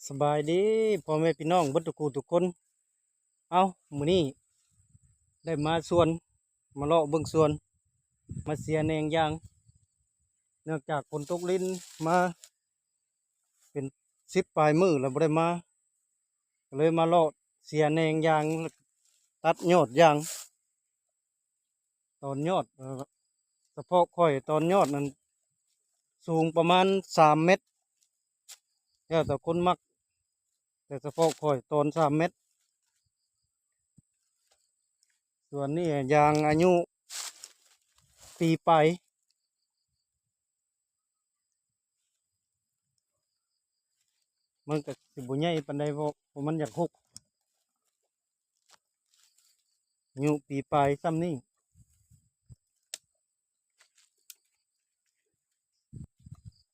ສະບາຍດີພໍ່ແມ່ພີ່ນ້ອງເບິດທຸກຜູ້ທຸກຄົນ. ເອົ້າ ມື້ນີ້ໄດ້ມາສວນ ມາເລາະເບິ່ງສວນ ມາເສຍແໜງຢາງ ເນື່ອງຈາກຝົນຕົກລິນມາເປັນສິບປາຍມື້ແລ້ວບໍ່ໄດ້ມາ ກໍເລີຍມາເລາະເສຍແໜງຢາງ ຕັດຍອດຢາງ. ຕອນຍອດ ເອີ ສະເພາະຂ້ອຍຕອນຍອດນັ້ນສູງປະມານສາມແມັດ ແລ້ວແຕ່ຄົນມັກ ແຕ່ສະເພາະຂ້ອຍຕອນສາມແມັດ. ສ່ວນນີ້ຢາງອາຍຸປີປາຍ ມັນກໍຊິບໍ່ໃຫຍ່ປານໃດ ເພາະ ເພາະມັນຢາກຮຸກ ອາຍຸປີປາຍສ່ຳນີ້.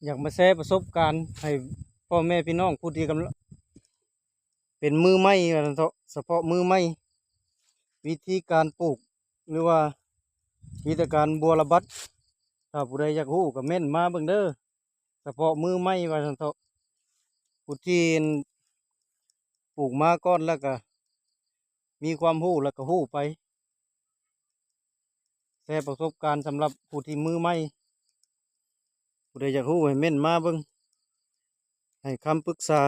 ຢາກມາແຊປະສົບການໃຫ້ພໍ່ແມ່ພີ່ນ້ອງຜູ້ທີ່ກຳລັງເປັນມືໃໝ່ວ່າຊັ້ນເຖາະ ສະເພາະມືໃໝ່ ວິທີການປູກ ຫຼືວ່າວິທີການບົວລະບັດ. ຖ້າຜູ້ໃດຢາກຮູ້ກໍເມັ້ນມາເບິ່ງເດີ ສະເພາະມືໃໝ່ວ່າຊັ້ນເຖາະ ຜູ້ທີ່ປູກມາກ່ອນແລ້ວກໍມີຄວາມຮູ້ແລ້ວກໍຮູ້ໄປ. ແຊປະສົບການສຳລັບຜູ້ທີ່ມືໃໝ່ ຜູ້ໃດຢາກຮູ້ໃຫ້ເມັ້ນມາເບິ່ງ ໃຫ້ຄຳປຶກສາ